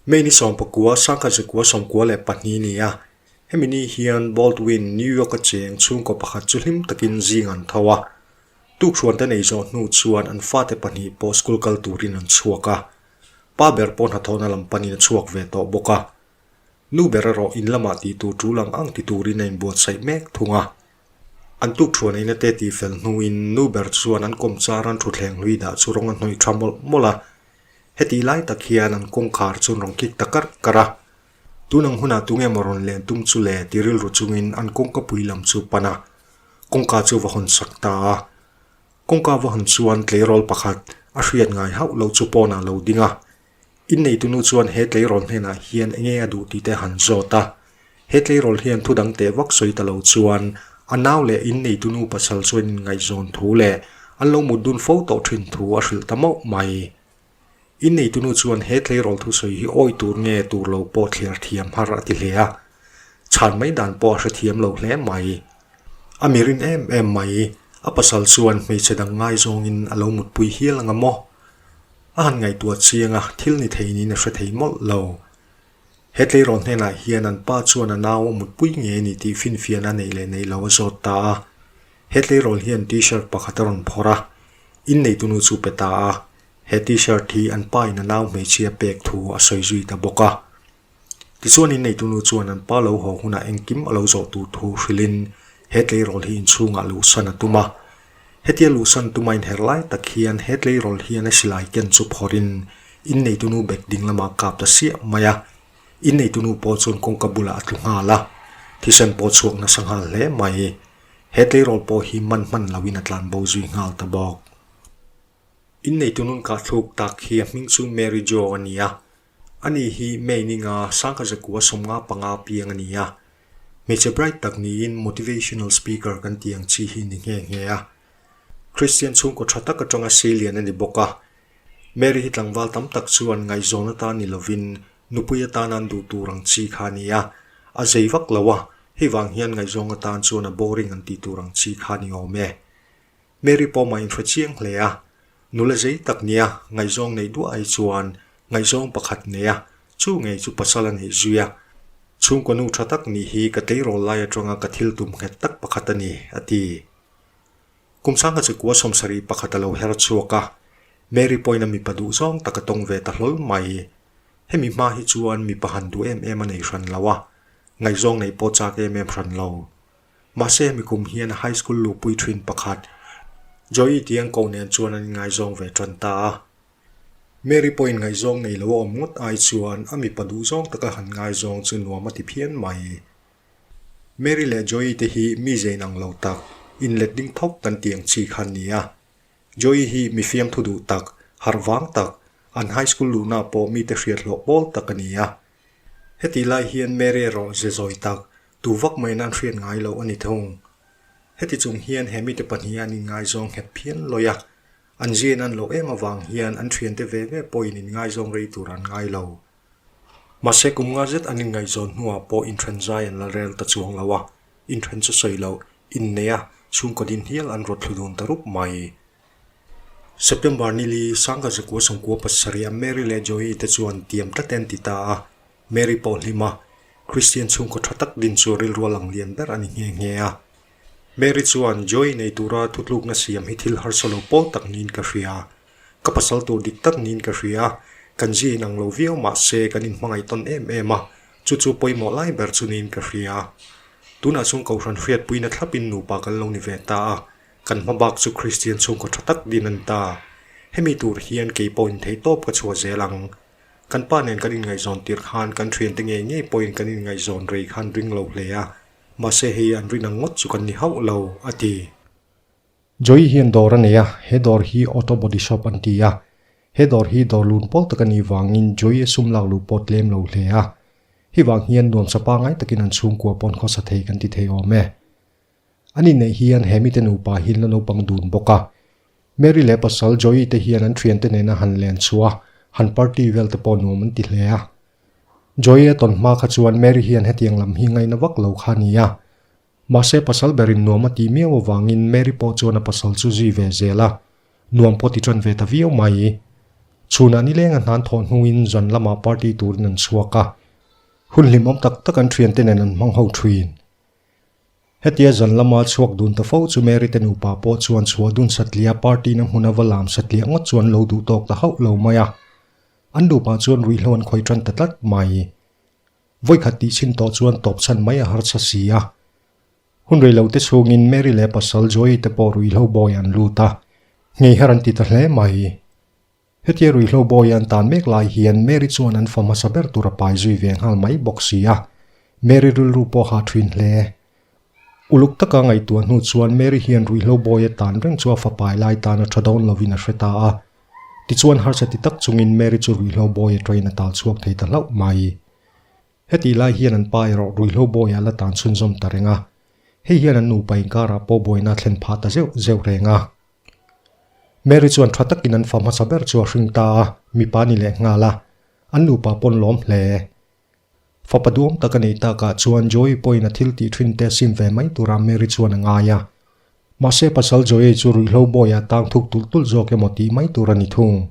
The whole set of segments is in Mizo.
May ni 19, 1992 ni a, hemi ni hian Baldwin, New York-a cheng chhungkaw pakhat chu hlim takin zing an tho a. Tukhruan te nei zawh hnu chuan an fate pahnih pawh school kal turin an chhuak a. Pa ber pawh hnathawhna lam panin a chhuak ve tawh bawk a. Nu ber erawh in lamah tih tur tul ang ang ti turin a inbuatsaih mek thung a. An tukthuan eina te tih fel hnuin nu ber chuan an kawm char an thutthleng hlui dah chu rawng a hnawih tha mawlh mawlh a. Hetih lai tak hian an kawngkhar chu an rawn kik ta karh karh a. Tun ang hunah tunge maw rawn len tum chu le ti rilru chungin an kawngka pui lam chu pan a. Kawngka chu va hawn sak ta a. Kawngka va hawn chuan tleirawl pakhat a hriat ngai hauh loh chu pawnah lo ding a. Inneitunu chuan he tleirawl hnenah hian enge a duh tih te han zawt a. He tleirawl hian thu dang teh vak sawi ta lo chuan a nau leh inneitunu pasal chuan inngaihzawn thu leh an lo mut dun fo tawh thin thu a hrilh ta mauh mai. Inneitunu chuan he tleirawl thusawi hi awi tur nge tur lo pawh thliar thiam har a ti hle a. Chhan mai dan pawh a hrethiam lo hle mai. A mirin em em mai. A pasal chuan hmeichhe dang ngaizawngin a lo mutpui hial anga maw? A han ngaihtuah chiang a, thil ni thei niin a hre thei mawlh lo. He tleirawl hnenah hian an pa chuan a nau a mutpui ngei a ni tih finfiahna neih leh neih lo a zawt ta a. He tleirawl hian T-shirt pakhat a rawn phawrh a, inneitunu chu pe ta a. He T-shirt hi an pa in a nau hmeichhia pek thu a sawi zui ta bawk a. Tichuan inneitunu chuan an pa lo haw hunah engkim a lo zawh tur thu hrilhin he tleirawl hi inchhungah luhsan a tum a. Hetia luhsan tuma inher lai tak hian he tleirawl hian a silai ken chu phawrhin inneitunu bek ding lamah kap ta siah mai a. Inneitunu pawh chuan kawngka bulah a tlu nghal a, thisen pawh chhuak nasa nghal hle mai. He tleirawl pawh hi man hman loin a tlanbo zui nghal ta bawk. Inneitunun kahthluk tak hi a hming chu Mary Jo a ni a. Ani hi May ni nga Sangkazakua 55 piang a ni a. Hmeichhe bright tak niin motivational speaker kan tih ang chi hi ni nghe nghe a. Christian chhungkaw tha tak atanga seilian a ni bawk a. Mary hi tlangval tam tak chuan ngaihzawn atan ni lovin nupui atan an duh tur ang chi kha a ni a. A zei vak lo a, hei vang hian ngaihzawng atan chuan a boring an tih tur ang chi kha a ni awm e. Mary pawh mah inhre chiang hle a, nula zei tak nia ngaihzawng neih duah ai chuan ngaihzawng pakhat nei a, chu ngei chu pasal a neih zui a. Chhungkaw nu tha tak nih hi ka tleirawl lai atanga ka thil tum nghet tak pakhat a ni, a ti. Kum sangha chikua 71 a lo her chhuak a, Mary pawhin a mipa duh zawng tak a tawng ve ta hlawl mai. Hemi hma hi chuan mipa han duh em em a nei hran lo a, ngaihzawng neih pawh chak em em hran lo. Mahse hemi kum hian high school luhpui thin pakhat, Joey tih an koh nen chuan an inngaizawng ve tan ta a. Mary pawhin ngaihzawng nei lo a awm ngawt ai chuan a mipa duhzawng taka han ngaizawng chu nuam a ti phian mai. Mary leh Joey te hi mi zein ang lo tak, inlet ding thawk kan tih ang chi kha an ni a. Joey hi mi fiamthu duh tak, harh vang tak, an high school luhna pawh mite hriat hlawh pawl tak a ni a. Hetih lai hian Mary erawh ze zawi tak, Tu vak maiin an hriat ngai loh a ni thung. Heti chung hian he mite pahniha an inngaizawng nghet phian lawi a, an ziain an loh em avang hian an thiante ve ve pawhin inngaizawng rei tur an ngai lo. Mahse kum nga zet an inngaihzawn hnuah pawh inthen zai an la rel ta chuang lo a, inthen chu sawi loh, inneih a, chhungkaw din hial an rawt thlu dun ta rup mai. September nili, 1997 a Mary leh Joey te chuan tiam tlat en ti ta a, Mary pawh hlim a, Christian chhungkaw tha tak din chu rilru a lang lian ber a ni nghe nghe a. Mary chuan Joey nei tura thutlukna siam hi thil harsa lo pawl tak niin ka hria. Ka pasal tur dik tak niin ka hria. Kan zi inang lo viau mah se kan inhmangaih tawn em em a, chu chu pawimawh lai ber chu niin ka hria. Tunah chuan Kohhran hriatpuina thlapin nupa kan lo ni ve ta a, kan hma bak chu Christian chhungkaw tha tak din a ni ta. Hemi tur hian kei pawh intheihtawp ka chhuah zel ang. Kan pa nen kan inngaihzawn tir khan kan thiante ngei ngei pawhin kan inngaihzawn rei khan ring lo hle a, mahse hei an rin ang ngawt chu kan ni hauh lo, a ti. Joey hian dawr a nei a, he dawr hi Auto Body Shop an ti a. He dawr hi dawr lun pawl tak a nih vangin Joey a sum lak luh pawh tlem lo hle a. Hei vang hian nuamsa pangngai takin an chhungkua pawn khawsa thei kan ti thei awm e. An inneih hian he mite nupa hi la naupang dun bawk a. Mary leh pasal Joey te hian an thiante nena han len chhuah a, han party vel te pawh nuam an ti hle a. Joey a tawn hma kha chuan Mary hian hetiang lam hi ngaina vak lo kha a ni a. Mahse pasal berin nuam a tih miau avangin Mary pawh chuan a pasal chu zui ve zel a, nuam pawh ti tan ve ta viau mai. Chhunah nilenga hnan thawh hnuin zan lamah party turin an chhuak a, hun hlimawm tak tak an thiante nen an hmang ho thin. Hetia zan lama chhuak dun ta fo chu Mary te nupa pawh chuan chhuah dun satliah party na hmuna va lam satliah ngawt chuan lo duh tawk ta hauh lo mai a. An nupa chuan ruihhlo an khawih tan ta tlat mai. Vawikhat tih chhin tawh chuan tawp chhan mai a harsa si a. Hun rei lo te chhungin Mary leh pasal Joey te pawh ruihhlo bawi an lut a, nghei her an ti ta hle mai. Hetia ruihhlo bawi an tan mek lai hian Mary chuan an fa hmasa ber tur a pai zui ve nghal mai bawk si a, Mary rilru pawh ha thin hle. Uluk taka ngaihtuah hnu chuan Mary hian ruihhlo bawi a tan reng chu a fa pai lai tan a tha dawn lovin a hre ta a. Tichuan harsa ti tak chungin Mary chu ruihhlo bawi a train a tal chhuak thei ta hlauh mai. Hetih lai hian an pa erawh ruihhlo bawi a la tan chhunzawm ta reng a. Hei hian an nupa inkarah pawh buaina a thlen phah ta zeuh zeuh reng a. Mary chuan tha takin an fa hmasa ber chu a hring ta a, mipa ni leh nghal a, an nupa pawn lawm hle. Fapa duam tak a neih takah chuan Joey pawhin a thil tih thin te sim ve mai turah Mary chuan a ngai a. Mahse pasal Joey chu ruihhlo bawiah tang thuk tulh tulh zawk emaw tih mai tur a ni thung.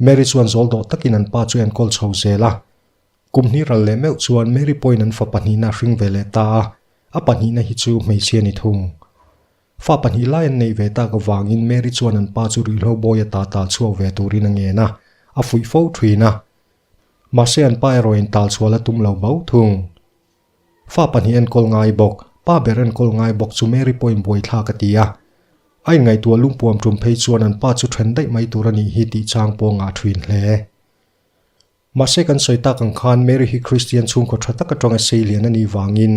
Mary chuan zawl dawh takin an pa chu enkawl chho zel a. Kum hnih ral leh meuh chuan Mary pawhin an fa pahnihna a hring ve leh ta a, a pahnihna hi chu hmeichhia ni thung. Fa pahnih lai an neih ve tak avangin Mary chuan an pa chu ruihhlo bawi ata tal chhuak ve turin a ngen a, a fuih fo thin a. Mahse an pa erawhin tal chhual a tum lo bo thung. Fa pahnih enkawl ngai bawk, pa ber enkawl ngai bawk chu Mary pawhin buaithlak a ti a. A inngaihtuah lungpuam tum phei chuan an pa chu then daih mai tur a nih hi tih chang pawh a ngah thin hle. Mahse kan sawi tak ang khan Mary hi Kristian chhungkaw tha tak atanga sei lian a nih vangin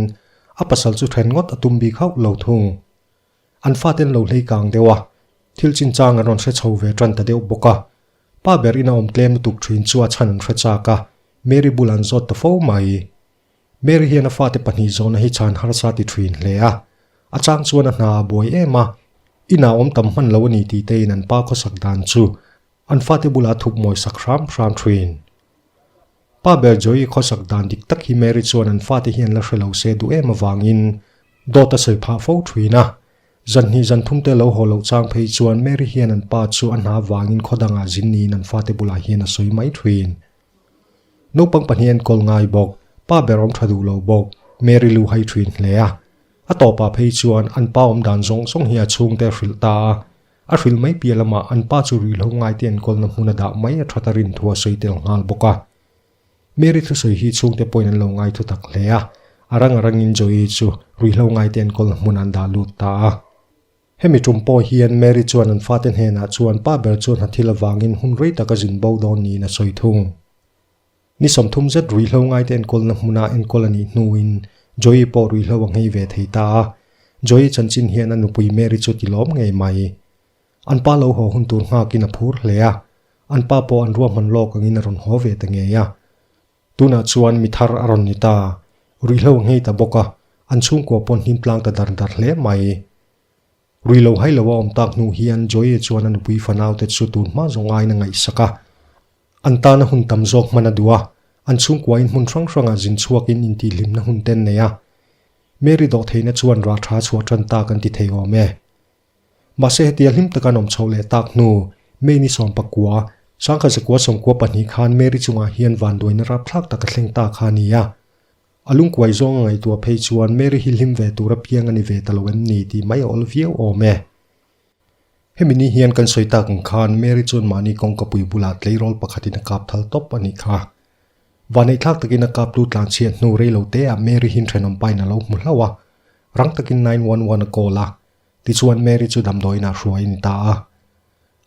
a pasal chu then ngawt a tum bik hauh lo thung. An faten lo hlei kang deuh a, thil chinchang an rawn hre chho ve tan ta deuh bawk a. Pa ber ina awm tlem lutuk thin chu a chhan an hre chak a, Mary bul an zawt ta fo mai. Mary hian a fate pahnih zawhna hi chhan harsa ti thin hle a, a chang chuan a hna a buai em a, inah awm tam hman lo a ni tih tein an pa khawsak dan chu An fate bulah thup mawi sak hram hram thin. Pa ber Joey khawsak dan dik tak hi Mary chuan an fate hian la hre lo se duh em avangin dawt a sawi phah fo thin a. Zan hnih zan thum te lo haw loh chang phei chuan Mary hian an pa chu a hna avangin khaw dangah zin niin an fate bulah hian a sawi mai thin. Naupang pahnih enkawl ngai bawk, pa ber awm tha duh lo bawk, Mary lu hai thin hle a. A tawpah phei chuan an pa awm dan zawng zawng hi a chhungte a hrilh ta a. A hrilh mai piah lamah an pa chu ruihhlo ngaite enkawlna hmun a dah mai a that a rin thu a sawi tel nghal bawk a. Mary thusawi hi chhungte pawhin an lo ngai thu tak hle a, a rang a rangin Joey chu ruihhlo ngaite enkawlna hmun an dah lut ta a. Hemi tum pawh hian Mary chuan an fate hnenah chuan pa ber chuan hnathil avangin hun rei tak a zin bo dawn niin a sawi thung. Ni 30 zet ruihhlo ngaite enkawlna hmuna enkawl a nih hnuin Joey pawh ruihhlo a nghei ve thei ta a. Joey chanchin hian a nupui Mary chu ti lawm ngei mai. An pa lo haw hun tur nghakin a phur hle a, an pa pawh an ruahman lawk angin a rawn haw ve ta ngei a. Tunah chuan mi thar a rawn ni ta, ruihhlo a nghei ta bawk a, an chhungkua pawn hnim tlang ta dar dar hle mai. Rui lo hai lo a awm tak hnu hian Joey chuan a nupui fanaute chu tun hma zawng aiin a ngaihsak a. An tana hun tam zawk hman a duh a, an chhungkuain hmun hrang hrangah zin chhuakin intihhlimna hun te an nei a. Mary dawhtheihna chuan rah tha chhuah tan tak an ti thei awm e. Mahse hetia hlim taka an awm chhoh leh tak hnu, May ni 19, 1992 khan Mary chungah hian vanduaina rapthlak tak a thleng ta kha a ni a. A lungkuai zawng a ngaihtuah phei chuan Mary hi hlim ve tur apiang a ni ve ta lo em ni tih mai a awl viau awm e. Hemi ni hian kan sawi tak ang khan Mary chuan mahni kawngkapui bulah tleirawl pakhatin a kap thal tawp a nih kha. Vaneihthlak takin a kaptu tlanchhiat hnu rei lo te ah Mary hin thenawm pain a lo hmu hlauh a, rang takin 911 a call a, tichuan Mary chu damdawiinah hruai a ni ta a.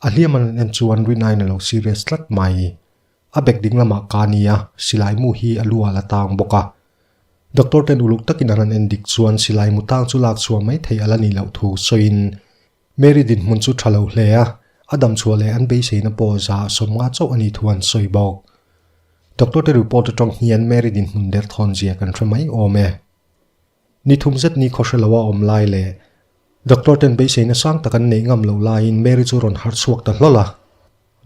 A hliam an en chuan rinaiin a lo serious tlat mai. A bag ding lamah ka ni a, silai mu hi a lu ah la tang bawk a. Doctor ten uluk takin an han en dik chuan silai mu tang chu lak chhuah mai theih a la nih loh thu sawiin Mary dinhmun chu tha lo hle a, a dam chhuah leh an beiseina pawh za 50 chauh a nih thu an sawi bawk. Doctor te report atang hian Mary dinhmun derthawn zia kan hre mai awm e. Ni thum zet ni khaw hre lo a awm lai leh Doctor ten beiseina sang tak an neih ngam loh laiin Mary chu rawn harh chhuak ta hlawl a.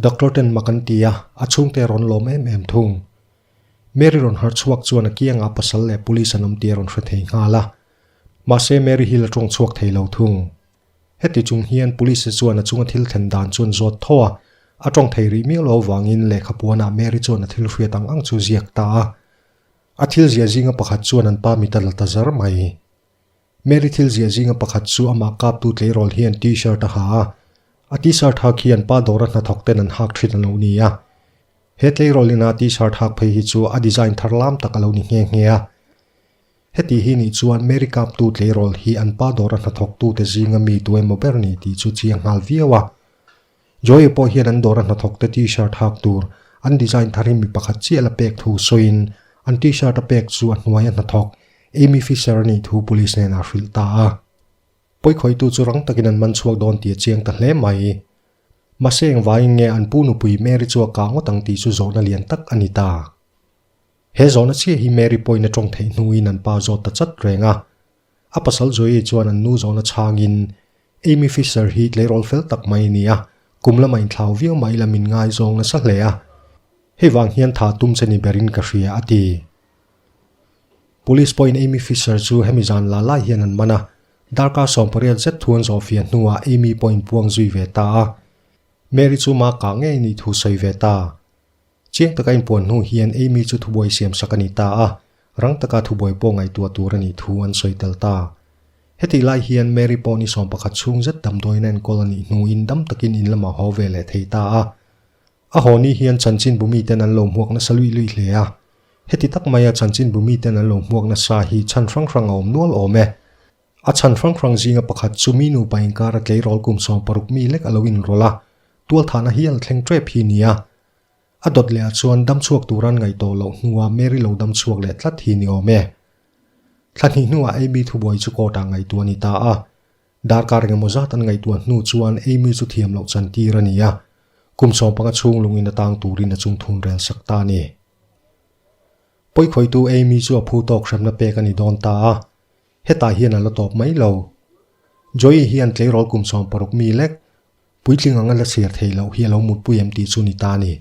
Doctor ten mak an ti a, a chhungte a rawn lawm em em thung. Mary rawn harh chhuak chuan a kiangah pasal leh police an awm tih a rawn hre thei nghal a. Mahse Mary hi la tawng chhuak thei lo thung. Heti chung hian police te chuan a chunga thil thlen dan chu an zawt tho a. A tawng thei rih miau lo avangin lehkha puanah Mary chuan a thil hriat ang ang chu ziak ta a. A thil ziah zinga pakhat chuan an pa mit a la ta zar mai. Mary thil ziah zinga pakhat chu amah kaptu tleirawl hian T-shirt a ha a. A T-shirt hak hi an pa dawra hnathawk ten an hak thin a lo ni a. He tleirawl ina T-shirt hak phei hi chu a design thar lam tak a lo ni nghe nghe a. Heti hi nih chuan Mary kaptu tleirawl hi an pa dawra hnathawktute zinga mi tu emaw ber ni tih chu chiang nghal viau a. Joey pawh hian an dawra hnathawkte T-shirt hak tur an design thar hi mi pakhat chiah la pek thu sawiin an T-shirt a pek chu a hnuaia hnathawk Amy Fisher a nih thu police hnenah a hrilh ta a. Pawikhawitu chu rang takin an man chhuak dawn tih a chiang ta hle mai. Mahse engvaiin nge an pu nupui Mary chu a kah ngawt ang tih chu zawhna lian tak a ni ta. He zawhna chiah hi Mary pawhin a tawng theih hnuin an pa zawt ta chat reng a. A pasal Joey chuan an nu zawhna chhangin, Amy Fisher hi tleirawl fel tak mai a ni a, kum lama inthlau viau mai la min ngaizawng nasa hle a. Hei vang hian tha tum che ni berin ka hria, a ti. Police pawhin Amy Fisher chu hemi zan la lai hian an man a, darkar 18 zet thu an zawhfiah hnuah Amy pawhin puang zui ve ta a. Mary chu ma kah ngei nih thu sawi ve ta. Chiang taka inpuan hnu hian Amy chu thubuai siam sak a ni ta a, rang taka thubuai pawh ngaihtuah tur a nih thu an sawi tel ta. Hetih lai hian Mary pawh ni 11 chhung zet damdawiin a enkawl a nih hnuin dam takin in lamah haw ve leh thei ta a. A haw ni hian chanchinbu miten an lo hmuak nasa luih luih hle a. Heti tak maia chanchinbu miten an lo hmuak nasa hi chhan hrang hrang a awm nual awm e. A chhan hrang hrang zinga pakhat chu mi nupa inkara tleirawl kum 60 mi lek a lo inrawlh a, tualthahna hial thleng tep hi nia. A dawt leh ah chuan dam chhuak turan ngaih tawh loh hnuah Mary lo dam chhuak leh tlat hi ni awm e. Thla hnih hnuah Amy thubuai chu court ah ngaihtuah a ni ta a. Darkar engemaw zat an ngaihtuah hnu chuan Amy chu thiam loh chan tir a ni a, kum 15 chhung lungin a tang turin a chungthun rel sak ta a ni. Pawikhawitu Amy chu a phu tawk hremna pek a ni dawn ta a, hetah hian a la tawp mai lo. Joey hian tleirawl kum 60 mi lek Puitling anga la chhiar theih loh hi a lo mutpui em tih chu ni ta a ni.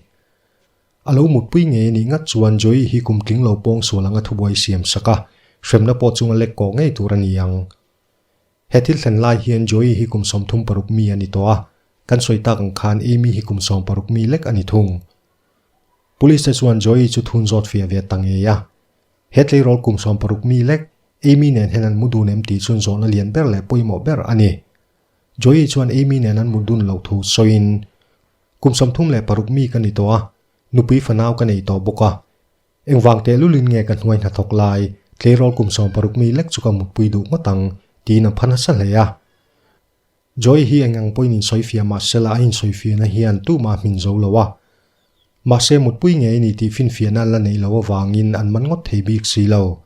A lo mutpui ngei a nih ngat chuan Joey hi kum tling lo pawng sual anga thubuai siam sak a, hremna pawh chunga lek kawh ngei tur a ni ang. He thil thlen lai hian Joey hi kum 36 mi a ni tawh a, kan sawi tak ang khan Amy hi kum 60 mi lek a ni thung. Police te chuan Joey chu thun zawt fiah ve ta ngei a. He tleirawl kum 60 mi lek Amy nen hian an mu dun em tih chuan zawhna lian ber leh pawimawh ber a ni. Joey chuan Amy nen an mut dun loh thu sawiin, Kum 36 mi ka ni tawh a, nupui fanau ka nei tawh bawk a. Engvang tehlulin nge ka hnuai hnathawk lai, tleirawl kum 60 mi lek chu ka mutpui duh ngawt ang, tiin a pha nasa hle a. Joey hi eng ang pawhin insawifiah mah sela a insawifiahna hian tumah a hmin zo lo a. Mahse mutpui ngei a ni tih finfiahna an la neih loh avangin an man ngawt thei bik si lo.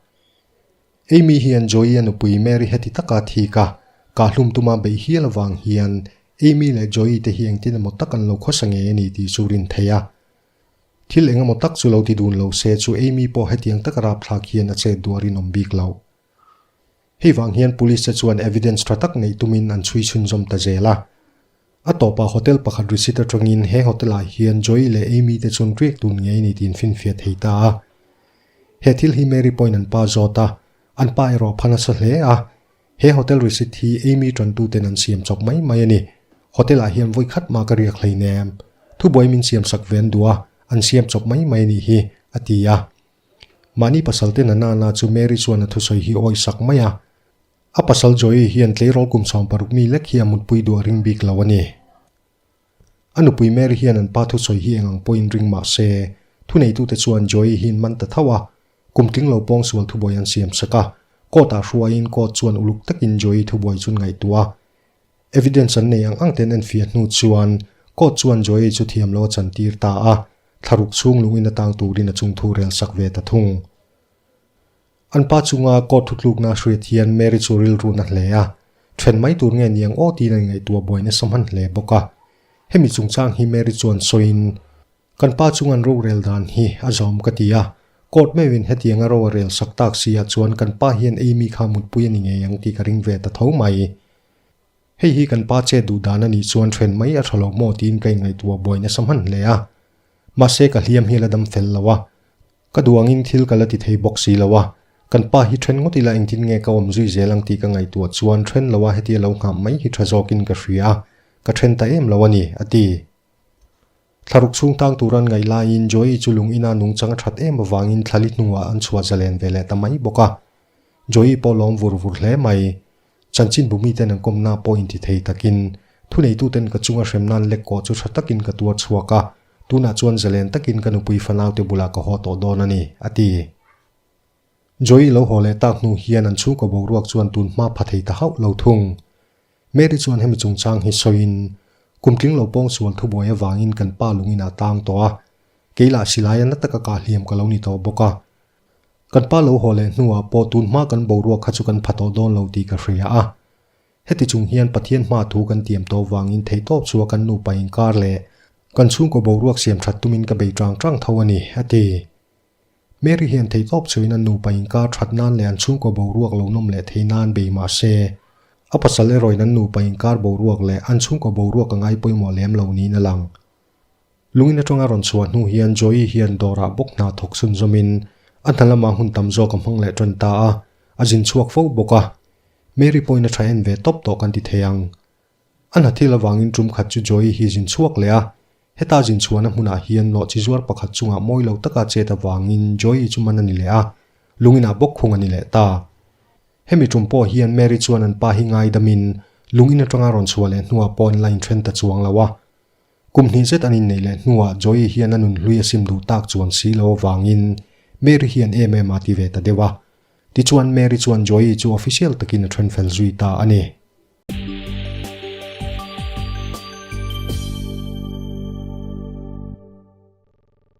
Amy hian Joey a nupui Mary heti taka thik a, kahhlum tuma beih hial avang hian Amy leh Joey te hi engtin emaw tak an lo khawsa ngei a ni tih chu rin theih a. Thil eng emaw tak chu lo ti dun lo se chu Amy pawh hetiang taka rapthlak hian a chet duh a rinawm bik lo. Hei vang hian police te chuan evidence tha tak neih tumin an chhui chhunzawm ta zel a. A tawpah hotel pakhat receipt atangin he hotel ah hian Joey leh Amy te chuan riak dun ngei a ni tiin finfiah thei ta a. He thil hi Mary pawhin an pa zawt a, an pa erawh a pha nasa hle a. He hotel receipt hi Amy tantu ten an siam chawp mai mai a ni. Hotel ah hian vawi khat mah ka riak hleinem. Thubuai min siam sak ve an duh a, an siam chawp mai mai a nih hi, a ti a. Mahni pasal te nana chu Mary chuan a thusawi hi awi sak mai a. A pasal Joey hian tleirawl kum 60 mi lek hi a mutpui duh a ring bik lo a ni. A nupui Mary hian an pa thusawi hi eng ang pawhin ring mah se, thuneitute chuan Joey hi an man ta tho a, kum tling lo pawng sual thubuai an siam sak a, court ah hruaiin court chuan uluk takin Joey thubuai chu an ngaihtuah a. Evidence an nei ang ang ten enfiah hnu chuan court chuan Joey chu thiam lo a chantir ta a, thlaruk chhung lungin a tang turin a chungthu rel sak ve ta thung. An pa chunga court thutlukna a hriat hian Mary chu rilru na hle a, then mai tur nge niang aw tiin a ingaihtuah buai nasa hman hle bawk a. Hemi chungchang hi Mary chuan sawiin, Kan pa chunga an rorel dan hi a zawm ka ti a, court meuhin hetianga ro a rel sak tak si ah chuan kan pa hian Amy kha mutpui a ni ngei ang tih ka ring ve ta tho mai. Hei hi kan pa chet duh dan a nih chuan then mai a tha lo maw tiin ka inngaihtuah buai nasa hman hle a. Mahse ka hliam hi a la dam fel lo a, Ka duh angin thil ka la ti thei bawk si lo a, kan pa hi then ngawt ila engtin nge ka awm zui zel ang tih ka ngaihtuah chuan then lo a hetia lo nghah mai hi tha zawkin ka hria a, ka then ta em lo a ni, a ti. Thlaruk chhung tang tur an ngaih laiin Joey chu lung ina nungchang a that em avangin thlali hnuah an chhuah zalen ve leh ta mai bawk a. Joey pawh lawm vur vur hle mai. Chanchin bu miten an kawmna pawh inti thei takin thuneituten ka chunga hrem nan lek kawh chu tha takin ka tuar chhuak a, tunah chuan zalen takin ka nupui fanaute bulah ka haw tawh dawn a ni, a ti. Joey lo haw leh tak hnu hian an chhungkaw boruak chuan tun hma pha thei ta hauh lo thung. Mary chuan hemi chungchang hi sawiin, Kum tling lo pawng sual thubuai avangin kan pa lungin a tang tawh a, kei lah silaia na taka kah hliam ka lo ni tawh bawk a. Kan pa lo haw leh hnuah pawh tun hma kan boruak kha chu kan pha tawh dawn lo tih ka hria a. Heti chung hian Pathian hma thu kan tiam tawh vangin theihtawp chua kan nupa inkar leh kan chhungkaw boruak siam that tumin ka bei tang tang tho a ni, a ti. Mary hian theihtawp chuin a nupa inkar that nan leh an chhungkaw boruak lo nawm leh thei nan bei mah se, a pasal erawhin an nupa inkar boruak leh an chhungkaw boruak a ngai pawimawh lem lo niin a lang. Lungin atanga rawn chhuah hnu hian Joey hian dawrah bawk hna thawk chhunzawmin a hna lamah hun tam zawk a hmang leh tan ta a, a zin chhuak fo bawk a. Mary pawhin a tha en ve tawp tawh kan ti thei ang. A hna thil avangin tum khat chu Joey hi zin chhuak leh a, heta zin chhuahna hmunah hian nawh chi zuar pakhat chungah mawi lo taka chet avangin Joey chu man a ni leh a, lunginah bawk khung a ni leh ta. Hemi tum pawh hian Mary chuan an pa hi ngaidamin lungin atanga rawn chhuah leh hnuah pawh an la inthen ta chuang lo a. Kum hnih zet an inneih leh hnuah Joey hian a nunhlui a sim duh tak chuan si lo avangin Mary hian em em a ti ve ta deuh a. Tichuan Mary chuan Joey chu official takin a then fel zui ta a ni.